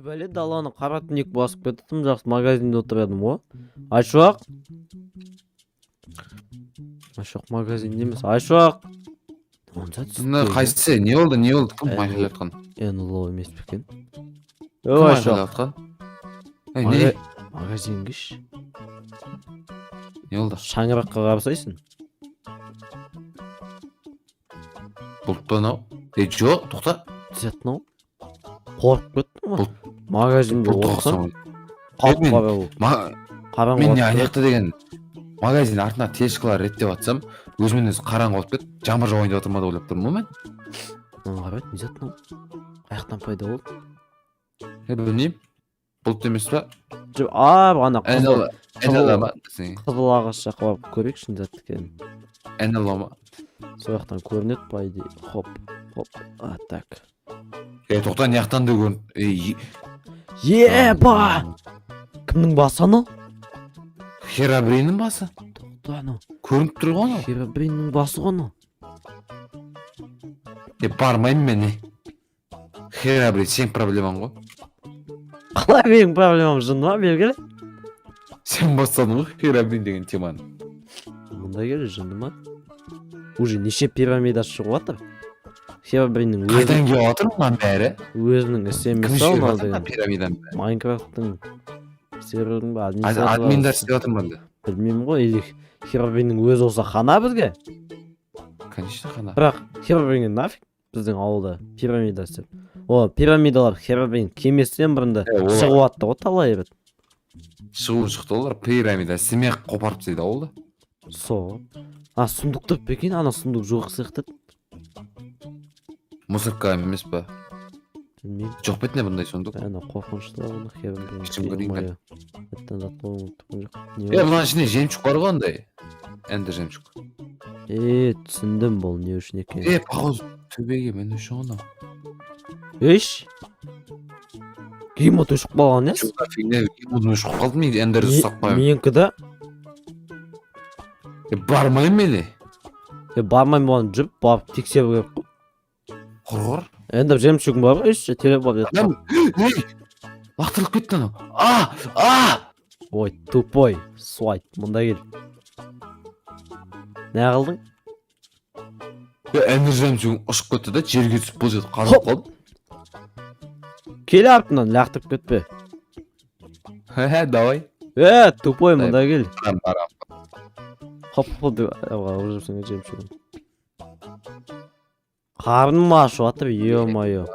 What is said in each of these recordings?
Бәле, даланы қара түнек басып кетті. Тым жақсы магазинде отыр едім ғой. Айшуақ, Айшуақ магазинде емес, Айшуақ. Онша Мына түсті. Қайсысы? Не болды, не болды? Кім Ә, айқайлап жатқан? НЛО емес пе екен? Кім Ой, Айшуақ. айқайлап жатқан? Ей, не? Магазинге ш Не болды? Шаңыраққа қарасайсың. Бұлт па анау? Ей, жоқ, тоқта. Зат мынау, қорқып кеттім ғой. Бұлт. Магазинде Бұлт отырсам, ұқсамайды. қап Мен- қара болып, қараңғы Мен не болып ана жақта деген магазин артына тележкалар реттеп жатсам, өзімен өзі қараңғы болып кетті. Жаңбыр жауайын деп жатыр ма деп ойлап тұрмын ғой мен. Мынаны қара, не зат мынау, қай жақтан пайда болды? Е, білмеймін. Бұлт емес па? Жоқ, а, ана қызыл НЛО, НЛО ма десең? Қызыл ағаш жаққа барып көрейікші, не зат екенін. НЛО ма? Сол жақтан көрінеді, по идее. Хоп, хоп, а так. Е, тоқта, мына жақтан да көрін. Ей, Еба, кімнің басы анау? Херабриннің басы. Тоқта, анау. Көрініп тұр ғой анау. Херобриннің басы ғой анау. Е, бармаймын мен, не. Херабрин, сен проблемаң ғой. Қалай менің проблемам? Жынды ма? Белгілі. Сен бастадың ғой Херабрин деген теманы. Мында кел, жынды ма? Уже неше пирамида шығып жатыр Херобриннің өзі. Қайдан келіп жатыр мынаның бәрі? Өзінің ісі Кім емес ау жіберіп мынау жатыр мына деген. пирамиданы? Майнкрафттың сервердің ба, администраторлары. Админдар істеп жатыр ма әлде? Білмеймін ғой, или Херобриннің өзі болса, хана бізге. Конечно, хана. Бірақ Херобринге нафиг біздің ауылда пирамида істеп. О, пирамидалар Херобрин келместен бұрын да Е, олар- шығып жатты ғой талай рет. Шығуын шықты олар, пирамида істемей ақ қопарып тастайды ауылды. Сол, а сундук тұр па екен? Ана сундук жоқ сияқты. Мусорка емес па? Білмеймін. Жоқ па еді не бұндай сундук? Ана қорқынышты оны Херобрин. Ішін көрейін бе? Еттен зат қойған тұрған жоқ. Не Е, бар? мынаның ішінде жемчуг бар ғой андай. Эндер жемчуг. Е, түсіндім, бұл не үшін екенін. Е, походу төбеге міну үшін ғой мынау. Еш, геймод өшіп қалған ес. Чё, фигня, геймодым өшіп қалды, мен эндерді ұстап қоямын. Менікі да. Е, бармаймын мен, е. Е, бармаймын, оған жүріп барып тексеру керек қой. Құрғыр. Енді жемчугің бар ғой, еш, телепорт етіп. Адам, ей, лақтырылып кетті анау. А, а! Ой, тупой слайд, мында кел, не қылдың? Е, эндер жемчугім ұшып кетті да, жерге түсіп, бұл жерде қазып қалдым. Кел, артынан лақтырып кетпе. Хе, давай. Е, тупой, мында кел. Барам, барам. Хоп, хоп деп алып жүрсің жемчугін. Қарным ашып жатыр, ё-моё.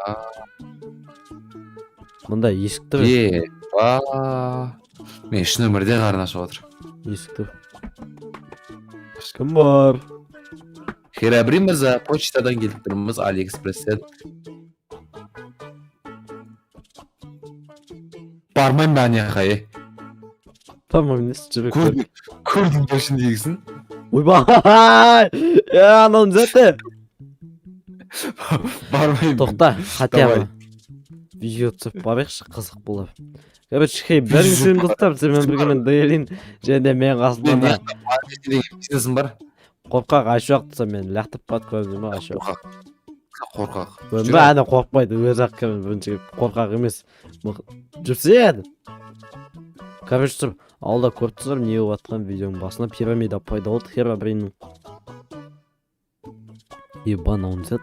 Мында есік тұр. Е, ба. Мен шын өмірде қарны ашып жатыр. Есік тұр, кім бар? Херабрин мырза, почтадан келіп тұрмыз, Алиэкспресстен. Бармаймын мен ана жаққа, е. Бармаймын несі, жүрек. Көрдің, көрдің ба ішіндегісін? Ойбай, е, анау не заты? Бармаймын. Тоқта, хотя бы Давай. видео түсіріп барайықшы, қызық болар. Короче, хей, бәріңе сәлем, достар! Сіздермен бірге мен, Дейлин, және де менің Мен қасымда мына жақта деген бизнесім бар. қорқақ Айшуақ тұрса, мені лақтырып барады, көрдіңдер ма, Айшуақ? Қорқақ. Қорқақ. Көрдің ба, әне қорықпайды өзі ақ. Бірінші қорқақ емес, жүрсе еді. Короче, достар, алда көріп тұрсыздар не болып жатқанын. Видеоның басында пирамида пайда болды Херобриннің. Еба, мынау не зат?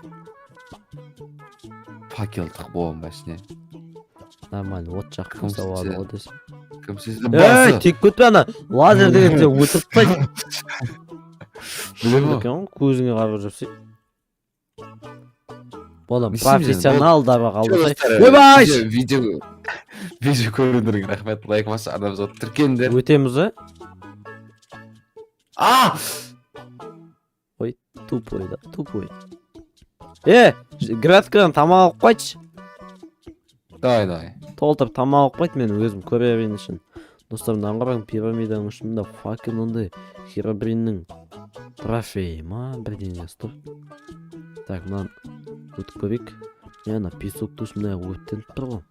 Факел тығып болған ба ішіне? Нормально от жағып Кім қойса болады сен? ғой десем. Кім сіз? Ей, тиіп кетпе, ана лазер деген сені өлтіріп тастайды. Білемін ғой. Екен ғой, көзіңе қарап жүрсе. Бұны Не істейміз енді? профессионалдар алдаса. Достар, Ойбай! Видео көргендеріңе рахмет. Лайк басып, арнамызға тіркеліңдер. Өтеміз ба? А! Тупой да, тупой. Е, грядкадан тамақ алып қайтшы. Давай, давай. Толтырып тамақ алып қайт, мен өзім көре берейін үшін. Достар, мынаны қараң, пирамиданың ұшында факел, ондай Херобриннің трофейі ма, бірдеңе. Стоп, так, мынаны өтіп көрейік. Е, ана песок мына өртеніп тұр ғой.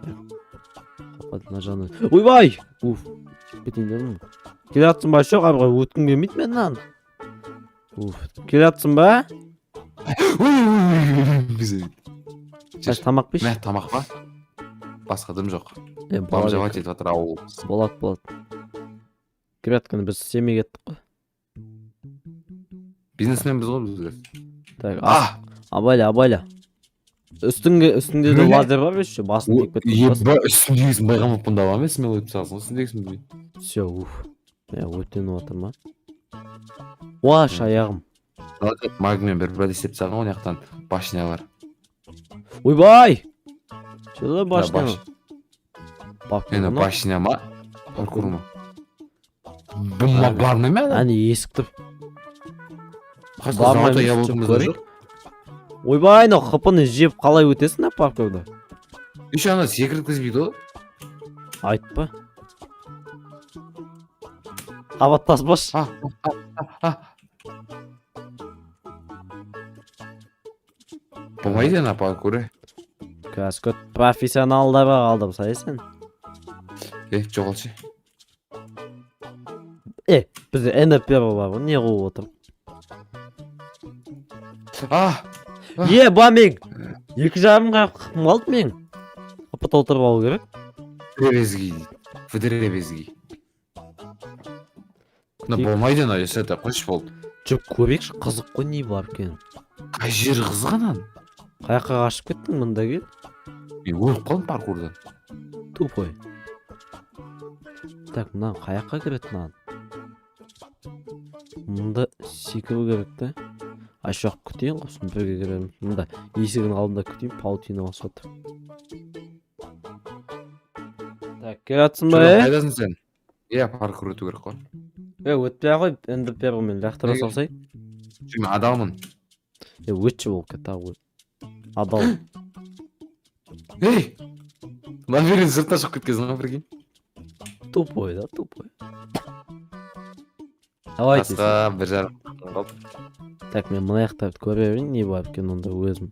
Так, хоп, мына жағынан. Ойбай, уф, кетейін дедім. Келе жатсың ба? Жоқ, ары қарай өткім келмейді мен мынаны. Уф, келе жатсың ба? Ой, ой, ой, ой. Қаш, тамақ пеш. Мә, тамақ па? Басқа дым жоқ. Е, болады. Бомжевать етіп жатыр ауыл. Болады, болады. Грядканы біз істемей кеттік қой. Бизнесменбіз ғой біздер. Так, А! Абайла, абайла. Үстіңге, үстіңде де Міне. Лазер бар еще, басын тиіп кетті. Еба, үстімдегісін байқамаппын да мен, смело өтіп саласың ғой үстіндегісін білмей. Все, уф. Е, өртеніп жатыр ма? Уаш, аяғым. Магмен бір бір істеп тастаған ғой, жақтан башнялар. Ойбай! Что за башня? Баш- Енді башня ма? Паркур ма? Бұма Әне. Бар ма мен? Әне есік тұр. Қасқа Бар ма золотой емес, яблокомыз жүріп да көрейік. жоқ. Ойбай, анау хпны жеп қалай өтесің а паркурда? Еще ана секірткізбейді ғой. Айтпа. Қабаттаспашы. А, а, а, а. Болмайды ана паркуры. Қазір көт профессионалдарға қалдым сен. Е, жоғалшы. Е, бізде НП бар ғой, не қылып отыр? А! А. Е, ба мен. 2,5-ға қым қалды мен. Хп толтырып алу керек. Вдребезги дейді. Вдребезги. Мына болмайды ана, это қойшы, болды. Жүріп көрейікші, қызық қой, не бар екен. Қай жері қызық ананың? Қай жаққа қашып кеттің, мында кел. Мен өліп қалдым паркурдан. Тупой. Так, мынаны қай жаққа кіреді мынаны? Мында секіру керек та. А жоқ, күтейін ғой, сосын бірге кіреміз. Мында есігінің алдында күтейін, паутина басып жатыр. Так, келатсың ба, е? Қайдасың сен? Иә, паркур өту керек қой. Е, өтпей ақ қой, енді первый лақтыра Неге? салсай. Жоқ, мен адалмын. Е, өтші болып кетті ақ, адал. Ей! Лабиринт сыртына шығып кеткенсің ғой, прикинь. Тупой, да, тупой. Давайте. Басқа 1,5 қалды. Так, мен мына жақтарды көре берейін, не бар екен онда өзім.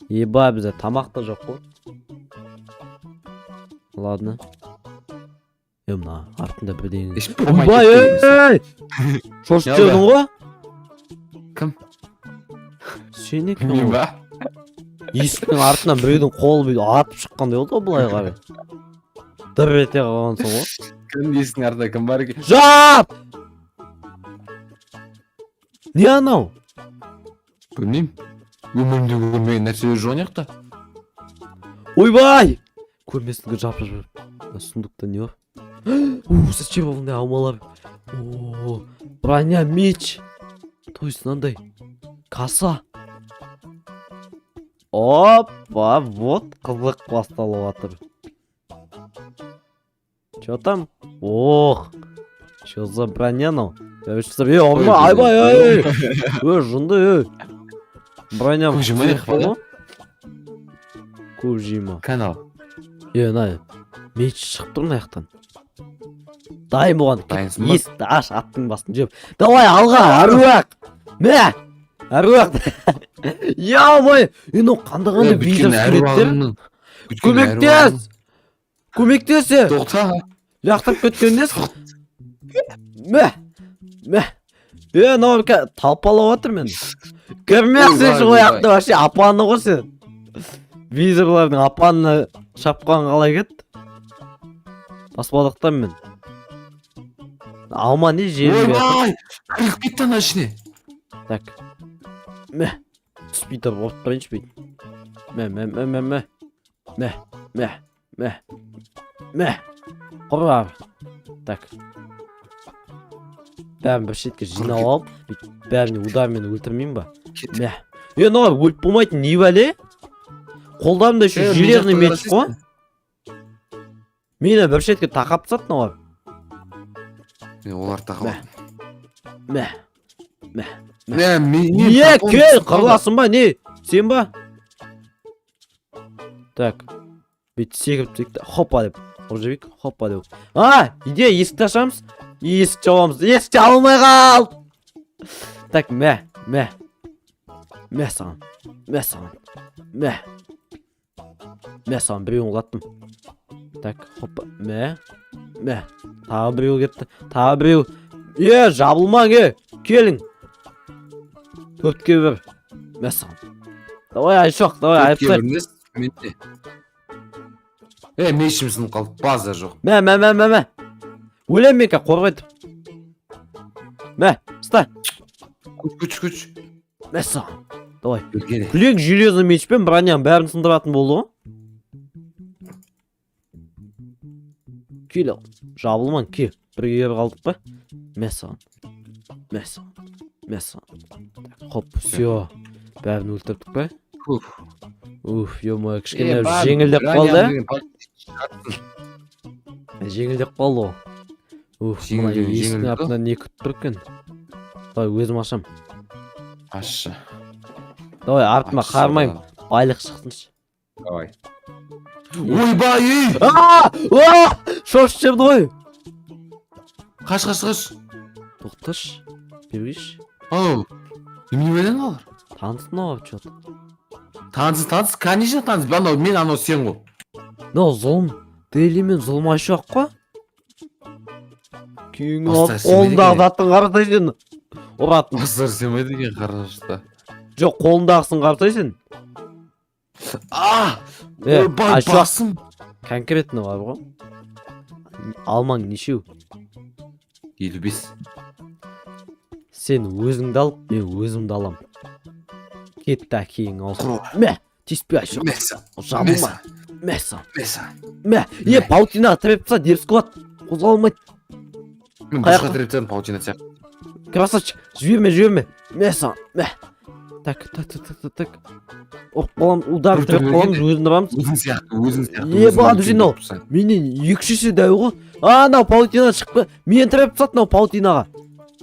Еба, бізде тамақ та жоқ қой. Ладно. Е, мына артында бірдеңе. Еш болмай Ойбай, кетті. ей! Шошып Не жібердің ғой? Кім? Сен екен Мен ғой. ба? Есіктің артынан біреудің қолы бүйтіп атып шыққандай болды ғой былай қарай. Дыр ете қалғансың ғой. Кім, есіктің артында кім бар екен? Жап! Не анау? Білмеймін. Өмірімде көрмеген нәрселер жоқ ана жақта. Ойбай! Көрмесін, жап жап жап. Мына сундукта не бар? У, зачем мындай алмалар? О, броня, меч. То есть мынандай каса. Опа, вот қызық басталып жатыр. Че там? Ох, че за броня мынау? Е, ұрма, айбай, ей! Ө, жынды, ей! Броня Көп жемей ақ ғой. Көп жейма. Канал. Е, мына меч шығып тұр мына жақтан. Дайын болған. Дайынсың ба? Есікті аш, аттың басын жеп. Давай, алға, әруақ! Мә! Әруақ! Ё-моё! Е, мынау қандай қандай Бүйткен визор суреттер? әруағыңның- бүйткен Көмектес! Көмектес! әруағың- Тоқта. Лақтырып кеткен несі? Мә! Мә! Е, мынау талпалап отыр мені. Кірмек сен Ойбай, ол ойбай. жақта вообще апаны ғой сен. Визорлардың апанына шапқан қалай кетті? Баспалдақтан мен. Алма не жерге жатыр? Ойбай! Кіріп кетті ана ішіне. Так. Мә. Түспей тұрып ұрып тұрайыншы бүйтіп. Мә, мә, мә, мә, мә. Мә, мә, мә. Мә. Құрар. Так. Бәрін бір шетке жинап алып, бүйтіп бәріне удармен өлтірмеймін ба? Кет. Мә. Е, мынау өліп болмайтын не бәле? Қолдарымда еще Е, мына железный жақта меч қой. қарасайшы. Мені бір шетке тақап тастады мыналар. Мен оларды тақап Мә. Мә. Мә, мен Не, кел, қырыласың ба, не? Сен ба? Так. Бүйтіп секіріп түсейік та, хопа деп. Ұрып жіберейік, хопа деп. А, идея, есікті ашамыз. Есік жабамыз. Есік жабылмай қалды. Так, мә, мә. Мә саған. Мә саған. Мә. Мә саған, біреуін құлаттым. Так, хопа, мә. Мә. Тағы біреу кетті. Тағы біреу. Е, жабылмаң, е. Келің. 4-1. Мә саған. Давай, Айшоқ, давай, айыптайық. Менде. Е, мешім сынып қалды, базар жоқ. Мә, мә, мә, мә, мә. Өлемін мен қазір, қорғайды. Мә, ұста. Күч, күч, күч. Мә саған. Давай. Өлгеле. Күлек железный мечпен броняның бәрін сындыратын болды ғой. Кел, жабылмаң, кел. Бірге келіп қалдық па? Мә саған. Мә саған. Мә саған. Так, хоп, все. Бәрін өлтірдік па? Уф. Уф, ё-моё, кішкене жеңілдеп қалды. Жеңілдеп қалды ғой. Уф, мына есіктің Жеңілдеу, жеңілдеу. артында не күтіп тұр екен? Давай, өзім ашам. Ашшы. Давай, артыма Ашшы, қармаймын. Байлық шықсыншы. Давай. Ойбай, ей! Аа! Аа! Шошып жіберді ғой. Қаш, қаш, қаш. Тоқташы. Бергейші. Ау. Немене байлан олар? Таныс мынау че-то. Таныс, таныс, конечно, таныс. Анау мен, анау сен ғой. Мынау зұлым. Дейли мен зұлым айшуақ қой. Күйіңе Бастар алып сенбейді қолындағы екен. заттың қарасай сен. Ұратын. Бастар сенбейді екен қарашта. Жоқ, қолындағысын қарасай сен. А! Е, Ойбай, айшуақ. басым. Конкретно бар ғой. Алмаң нешеу? 55. Сен өзіңді ал, мен өзімді алам. Кетті әкең аузына. Құр. Мә, тиіспе, айшуақ. Мәса. Жабылма. Мә саған. Мәса. Мә, е, Мә. паутинаға тіреп тастады, дерсік қылады. Қозғала алмайды. Мен Қаяққа? бұрышқа тіреп тастадым паутина сияқты. Красавчик, жіберме, жіберме. Мә саған, мә. Так, так, так, так, так, так. Ұрып қаламыз, удар Бір тіреп түрлі қаламыз, екен. өзін ұрамыз. Өзің сияқты, өзің сияқты. Е, Өзің ба, үлкен дүзен ау. болып тұрсаң. Менен екі үш есе дәу ғой. А, анау паутина шықпа. Мені тіреп тастады мынау паутинаға.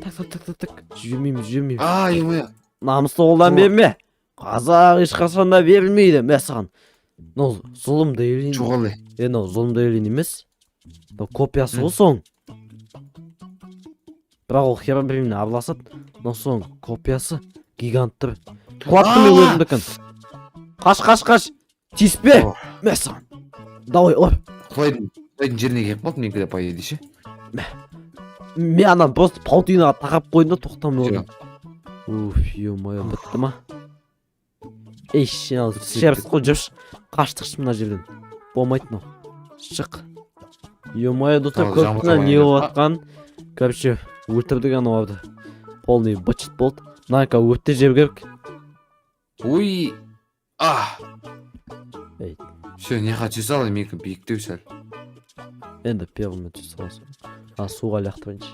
Так, так, так, так, так. Жібермеймін, жібермеймін. А, ё-моё. Намысты қолдан О. берме. Қазақ ешқашан да берілмейді. Мә саған. Мынау зұлым Дейлин. Жоғал, е. Е, мынау зұлым Дейлин емес. Мынау копиясы ғой соң. Бірақ ол Херобринмен араласады. Мынау соң копиясы гигант тұр. Құлаттым мен А! өзімдікін. Қаш, қаш, қаш. Тиіспе. О. Мә саған. Давай, ұр. Құлайдың жеріне келіп қалды менікі де, по идее ше. Мен ана просто паутинаға тақап қойдым да, тоқтамай отырмын. Уф, ё-моё, бітті ма? Ей, ал, шерсть қой, жүрші. Қаштықшы мына жерден. Болмайды мынау. Шық. Ё-моё, достар, Ал, көріп жаман тұрсыңдар не жаман болып жатқанын. Короче, өлтірдік аналарды. Полный быт болды. Мына өртте жеу керек. Ой. А. Ей. Все, не хочу сал, менікі биіктеу сәл. Енді первыми түсе саласың. А, суға лақтырайыншы.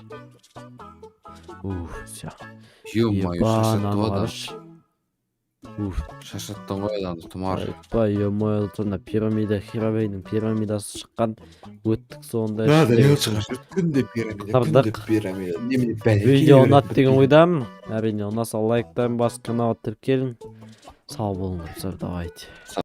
Уф, все. Ё-моё, шаршатты Ебан, ғой адам. қарашы. Уф, Шаршаттың ғой адамды, Тұмар. Айтпа, ё-моё, сонда пирамида, Херобриннің пирамидасы шыққан. Өттік сонда. Күнде пирамида, күнде пирамида. Немене бәле. Видео ұнады деген ойдамын. Әрине, ұнаса, лайктан басып, каналға тіркелің. Сау болыңдар, давайте.